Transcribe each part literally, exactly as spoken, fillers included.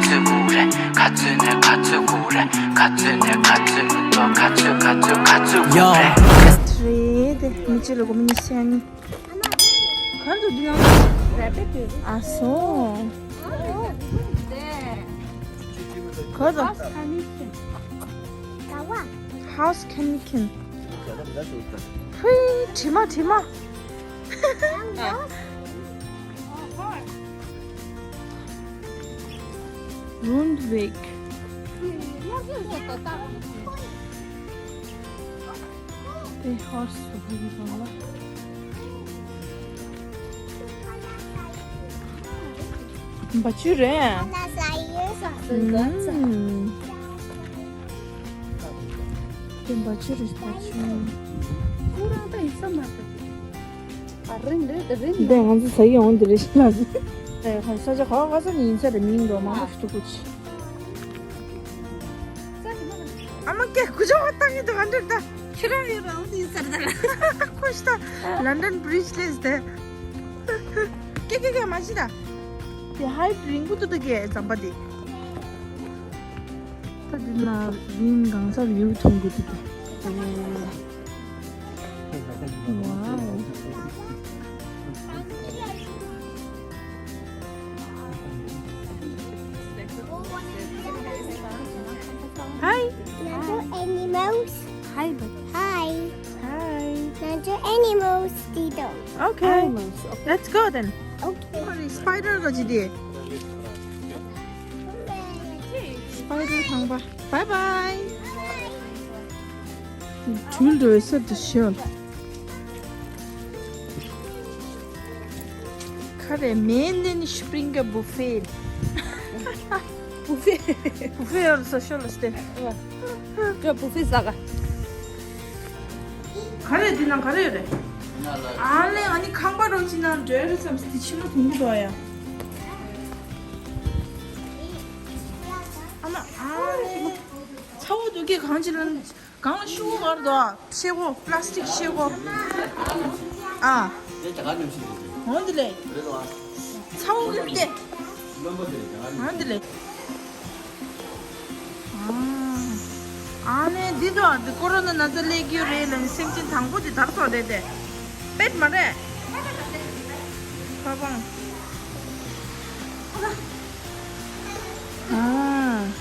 ཚོད་དགོས་རེད། ག་ཚོད་ནས་ག་ཚོད་དགོས་རེད། ག་ཚོད་ནས་ག་ཚོད་མི་འདུག་ག་ཚོད་ག་ཚོད་ག་ཚོད་དགོས་ཡོ། རེད། རེད་དེ་མི་གཅིག་ལ་སྒོར་མོ་ཉི་ཤུ་ཡ་གཉིས། གང་དུ་འདི་ན་རེད་པས་དུས། ཨ་སོ། ག་ཚོད། House Kanekin. ཧུའི། དྲི་མ་དྲི་མ། Rundvik. དེ་ཧོར་སུ་ཧུ་ཡི་རང་ལ། བ་ཕྱུགས་རེད། ཨུམ། དེ་བ་ཕྱུགས་རེད། བ་ཕྱུགས། ཁོ་རང་ད་ཡིན་ས་མ་རེད། ཨ། རིང་རེད། རིང་། འདི་ང་ཚོ་ས་ཡི་འོང་འདི་རེད་ཤི་ལ། ཨེ། ས་ཆ་ག་བ་ག་ས་ནས་ཡིན་ས་རེད། མིང་འགྲོ་མང་པོ་ཞིག་འདུག་གོ་ཆི། ཨ་མ་སྐད་གུ་ཅོག་བཏང་གི་འདུག་ཨ་འདྲ་ད། ཁྱེད་རང་ཡོད་རང་དུ་ཡིན་ས་རེད་ད། ཁོ་ཤི་ད། London Bridge ལས་དེ། ཀེ་ཀེ་ཀེ་མ་ཤི་ད། དེ་ཧའི་རིང་པོ་འདུག་ད་ཀེ་ཟམ་པ་དེ། ད་འདི་ན་རིང་གང་སར་ཡུལ་མཐོང་གི་འདུག་གི། Wow. Hi. Nature animals. Hi, bud. Hi. Hi. Nature animals, Tito. Okay. Animals. Okay. Let's go then. Okay. Spider ག་ཅི་དེ། Spider ཁང་པ། Bye bye. དྲུལ་འགྲོ་བའི་སར་དུ་ཤོག་ག་རེ། མེན་ནན་སྤྲིང་ག་བུ་ཕེ། བུ་ཕེ། བུ་ཕེ་ཡོད་ས་ཤོག་ལ་སྟེ། ཀ་བུ་ཕེ་ཟ་ག་ག་རེ། འདི་ནང་ག་རེ་ཡོད་རེད། ཨ་ལེ། ཨ་ནི་ཁང་པ་རོ་ཅི་ནང་འདྲ་རེད་བསམ་སྟེ་ཕྱི་ལོ་དུང་གི་འདུག་ཡ། ཨ་མ། ཨ་ལེ། ཚ་བོ་འདུག་གི། གང་ཅི་ལ་གང་ལ་ཤུ་གུ་གར་དོ། ཤེལ་སྒོ། པ་ལ་སི་ཊིག་ཤེལ་སྒོ། ཨ། འོ་འདི་ལེ། ཚ་བོ་གི་སྟེ། འོ་འདི་ལེ། ཨ། ཨ་ནི་འདི་དོ། འདི་ཀོ་རོ་ན་ན་ཚ་སླེབས་ཀྱི་རེད་ལ། ནི་སེམས་ཅན་དང་པོ་འདི་དར་སོ་རེད་དེ། པེད་མ་རེད། ཁ་པང་། ཨ།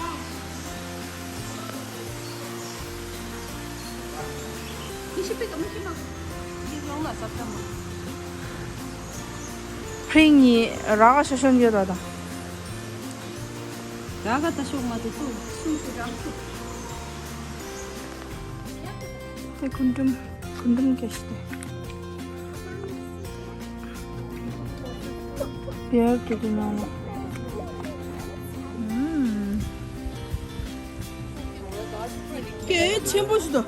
སྤྲིན་གཉིས་ར་ག་ཤ་ཤོན་ཡོད་ར་ད། ར་ག་ད་ཤོག་མ་དེ་ཚོ་སུམ་ཅུ་ར་ཤོག་དེ་གུན་འགྲུམ། གུན་འགྲུམ་སྐད་ཤི་དེ། བེར་དེ་དེ་ནང་ལ། ཨུམ། སྐད་ཆེན་པོ་ཞིག་འདུག་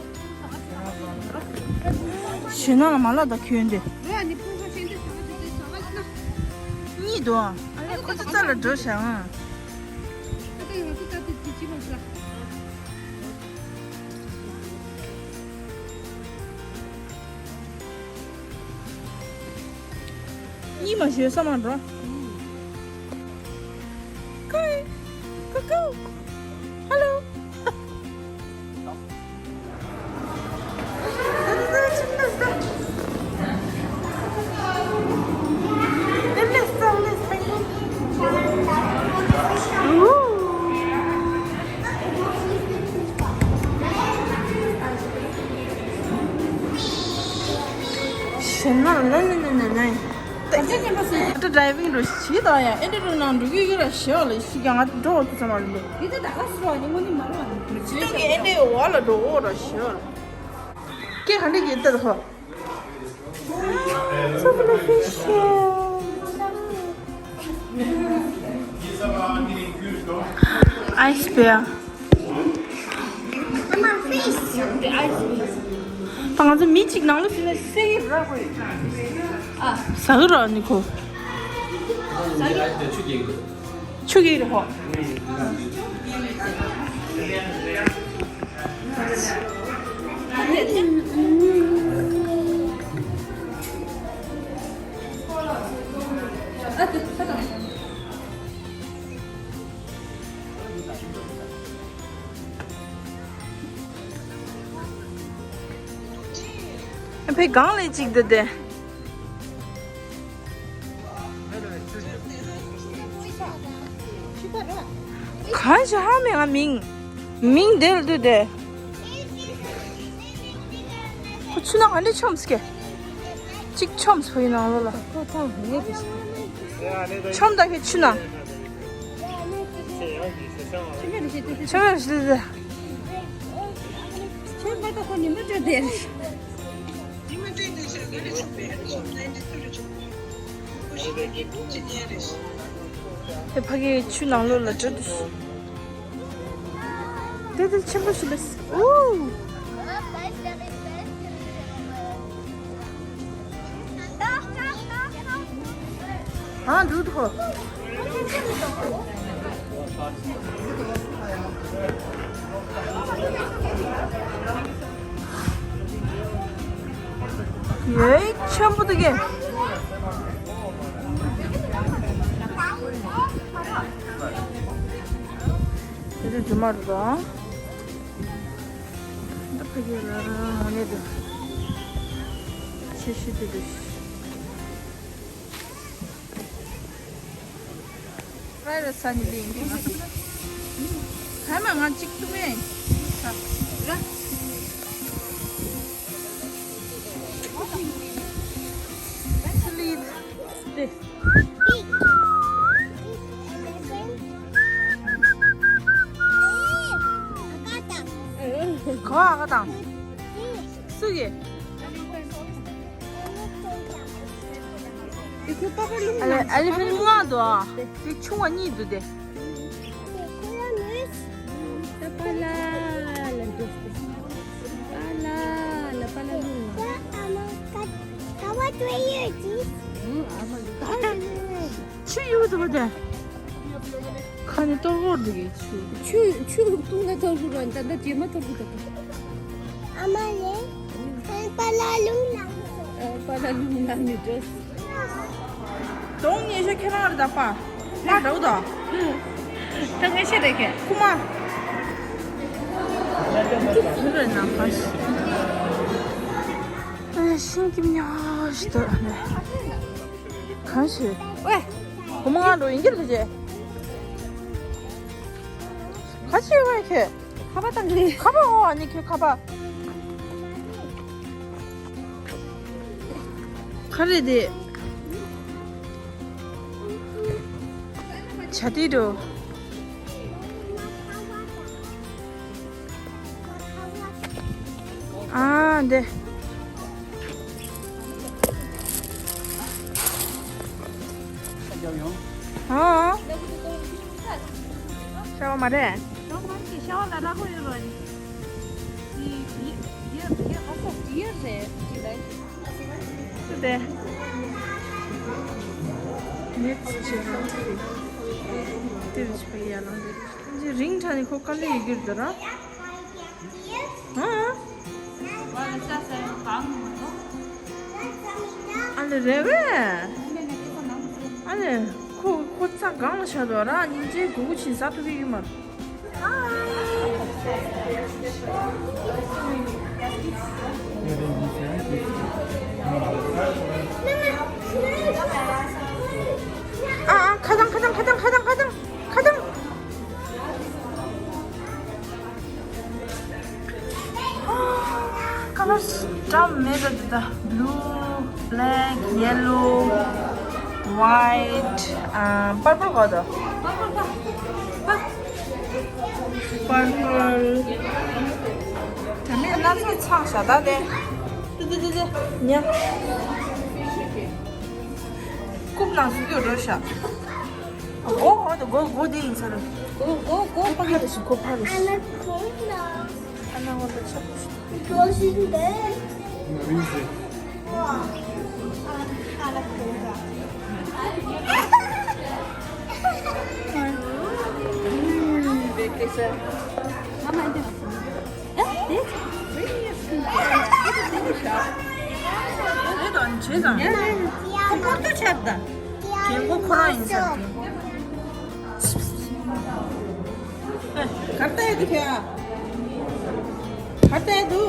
ཞེ་ན་ལ་མ་ལ་ད་ཁྱོན་དེ། གཉིས་འདུག་ཨ་ལེ། ཁོ་ཚོ་རྩ་ལ་འགྲོ་བྱ་ཨང་། གཉིད་མ་ཤོད་ས་མ་འགྲོ། ཀུའི། ཀུ་ཀུ། ཧ་ལོ། ཞེ་ན་ལ་ལ་ལ་ལ་ལ། ཨ་ཏི་ཌ་རའི་ཝིང་རུ་ཞིག་དང་ཡང་ཨེ་འདྲ་རུ་ནང་འགྲོ་གི་ཡོད་ར་ཞེ་བ་ལ་ཞིག་ཀྱང་ང་འགྲོ་བ་ཐུབ་ས་མ་རེད་འདུག་ཡིན་ད་ད་ག་སུ་ར་ཉིན་མོ་ནི་མ་རུ་བ་ནི་ཅི་ཏུ་གི་ཨེ་འདྲའི་བ་ལ་འགྲོ་འོ་ར་ཞེ་བ་ལ། ཀྱེ་ག་འདྲ་གི་ཏི་ད་ཧོ། So beneficial. Ice bear. ད་ང་ཚོ་མི་གཅིག་ནང་ལ་ཕྱིན་ན་སེ་གི་ར་དགོས། ཟ་གི་ར་ནི་ཁོ། ཆུ་གི་ར་ཧོ། ཕའི་གང་ལས་ཅིག་འདི་དེ། གང་ཞིག་ཧ་མེད་ང་མིང་། མིང་དེ་ལ་འདུག་དེ། ཁོ་ཆུ་ནང་ཨ་འདྲས་མཆོངས་སྐད། གཅིག་མཆོངས་ཕ་གི་ནང་ལོགས་ལ། ཁོ་ཐང་ཧེ་དེ། མཆོངས་ད་ཁྱོད་ཆུ་ནང་། ཆུ་མེད་རེད་ཤེས་ཏེ། ཆུ་མེད་རེད་ཤེས་ཏེ། ཆུ་མེད་ད་ཁོ་ཉི་མ་སྤྲོད་དེ། དེ་ཕ་གི་ཆུ་ནང་ལོགས་ལ་འགྲོ་དུས། དེ་དེ་ཆེན་པོ་ཞིག་ལས། ཨུ། ཨ་འདུག་ཐོ། ཡོད་ཆེན་པོ་འདུག་གས། དེ་དུས་རྫུན་མ་རུ་དང་། འདི་ཕ་གི་ལ་རང་ངོ་ནས་འདུག་ཆེ་ཤོས་དེ་འདུག་ར་ར་ས་ནི་ལིང་། ཧ་མ་ང་གཅིག་ཏུ་མེ། ས་ར། སི་ལིད། དེ། ག་ཨ་ག་དང་། སུ་གི། ཨ་ལེ་ཨ་ལེ་ཕིན་ལྔ་འདུག་ཨ། དེ་ཆུང་བ་གཉིས་འདུག་དེ། པ་ལ་ལ་འདུག་པ་ལ་ལ་པ་ལ་ལུང་ལ། ཆུ་ཡོད་འདུག་པ་དེ། ཁ་ནས་གཏོར་གོར་འདུག་གི་ཆུ། ཆུ་ཆུ་བཏུང་ན་གཏོར་གོར་བ་ད་ལྟ་རྗེས་མ་གཏོར་གོར་ད། ཨ་མ་ལེ། པ་ལ་ལུང་ལ། པ་ལ་ལུང་ལ་མི་འགྲོ། གདོང་ཉེས་ཤ་ཁྱེད་རང་རེད་ད་པ། པ་འདྲ་བོ་ད། ད་ངས་བཤད་རེད་ཁྱེད་ཁུ་མ། ཁུ་རེད་ན་པ་ཤི། ཨ་ཤིང་གི་མྱོ་ཞིག་ད་ནས། གང་ཞིག་ཝེ། བུ་མོ་ང་འགྲོ་ཡིན་གྱི་རེད་ཁྱེད། ག་ཅི་ཝེ་ཁྱེད། ཁ་པ་བཏང་གི་རེད། ཁ་པ་འོ་ཨ་ནི་ཁྱོད་ཁ་པ། ག་རེ་དེ། བྱ་དེ་འགྲོ། ཨ་འདི། ཨ། ཤ་བ་མ་རེད། ཤ་བ་ལ་ར་ཁོ་ཡོད་རོ་ནི། དེ། ནེགསི་ཆེ་ར། དེ་རིགས་པ་ཡ་ལང་དེ་རིགས། དེ་རིང་ཁྲ་ནི་ཁོ་དཀའ་ལས་ཡོད་རྒྱུ་རེད་ད་ར། ཧ། ཨ་ལེ་རེད་བས། ཨ་ལེ། ཁོ་ཁོ་རྩྭ་སྒང་ལ་བཞག་འདུག་ར་སྙིང་རྗེ་གུ་གུ་ཕྱིན་ཟ་ཐུབ་ཀྱི་ཡོད་མ་རེད། ཨ་ཨ་ཁ་ཐང་ཁ་ཐང་། ཁ་ལར་འདྲ་མེད་ད་འདི་ད། Blue, black, yellow, white, ཨ། purple གོ་ད། Purple. དྲ་མིག་སྣ་ཚོགས་ཚང་ཤག་ད་དེ། ཏི་ཏི་ཏི་ཏི། ཉ། རྐུབ་ནང་བཟོ་རྒྱུ་འགྲོ་ཤག་འོ་འོ་ད་སྒོ་སྒོ་དེ་ཡིན་ས་རེད། སྒོ་སྒོ་སྒོ་ཕ་གི་རེད་ཤག་སྒོ་ཕ་རེད་ཤག་ཨ་ན་ཁོང་ལ། ཨ་ན་འོ་ད་ཆག་པོ་ཞིག་གར་ལྟ་ཡོད་དུ་ཁྱོད། གར་ལྟ་ཡོད་དུ།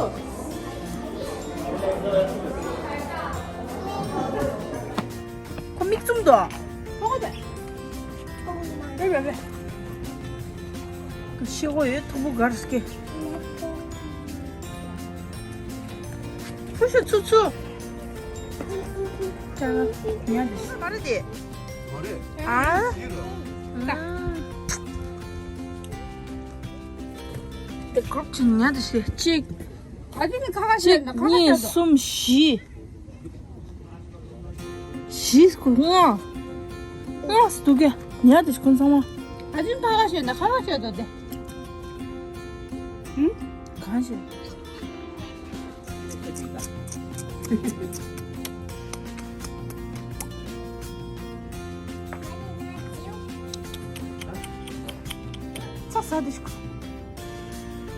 མིག་བཙུམ་དོ། ཐོག་དེ། རེ་རེ་རེ། ཤེས་གོ་ཡོད་ཐུག་པོ་གར་སྐེ། ཁུ་ཤུ་ཚུ་ཚུ། ཅག་ཉ་དེ་ཤི། མ་རེད་དེ། ཨ། དེ་གོག་ཅིག་ཉ་དེ་ཤི་གཅིག་ཨ་ཅི་ནི་ཁ་ཁ་བཤད་ན་ཁ་ཁ་གཉིས་བཤད་དོ། གསུམ་བཞི། བཞི་དགུ་ལྔ། ལྔ་སུ་དུ་གེ་ཉ་དེ་ཤི་ཁོང་ཚང་མ། ཨ་ཅི་ནི་ཁ་ཁ་བཤད་ན་ཁ་ཁ་བཤད་དོ་དེ། ཧུམ། གང་བཤད། ཚ་ས་དེ་ཤི་ཁོ།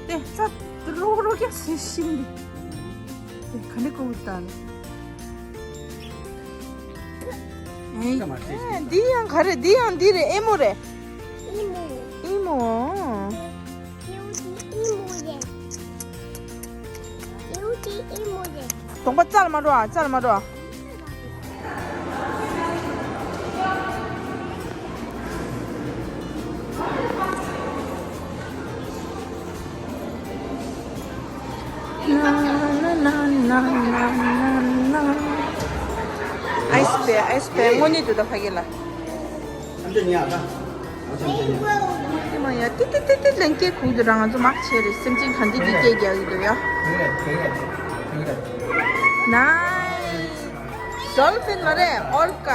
དེ་ཚ་རོག་རོག་ཀྱང་ཤི་ཤིན་དེ། དེ་ག་ནས་ཀོ་བུ་ཏ་ལ། ཨེ། འདི་ཡང་ག་རེ། འདི་ཡང་འདི་རེད། ཨེ་མོ་རེད། ཨི་མོ། ཨི་མོ། ཨི་མོ་རེད། ཨི་མོ་རེད། གདོང་པ་རྩ་ལ་མ་འགྲོ་ཨ། རྩ་ལ་མ་འགྲོ་ཨ། ཨའི་སི་པེ། ཨའི་སི་པེ་དངོས་གནས་འདུག་ད་ཕ་གི་ལ། ཨ་མ་ཡ་ཏི་ཏི་ཏི་ཏི་ལན་སྐད་ཁུག་འདུག་ར། ང་ཚོ་མག་བྱས་རེད། སེམས་ཅན་ག་འདི་འདི་སྐད་རྒྱག་གི་འདུག་ཡ། ནའི་སི། ཌོལ་ཕིན་མ་རེད། ཨོར་ཀ།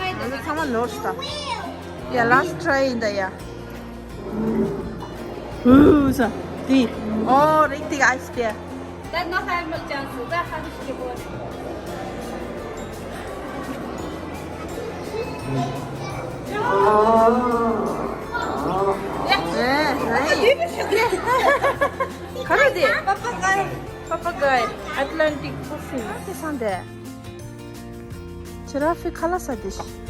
ང་ཚོ་ཚང་མ་ནོར་སི་ད། ཡ་ལཱ་སི་ཊི་ཊྲའི་ཡིན་ད་ཡ། ཨུ་ས། དེ། ཨོ་རིག་དེ་ཨའི་སི་པེ། ད་ནོ་ཧ་མལ་ཅན་སུ་ད་ཧ་མི་ཤི་གོ་རེ། ཡ། ཨེ། ཨེ། ག་རེ་དེ། པ་པ་གའི། པ་པ་གའི། ཨེ་ཊ་ལན་ཊིག་ཀུ་ཤུ། དེ་སང་དེ། ཇི་ར་ཧྥི་ཁ་ལ་ས་དེ་ཤི།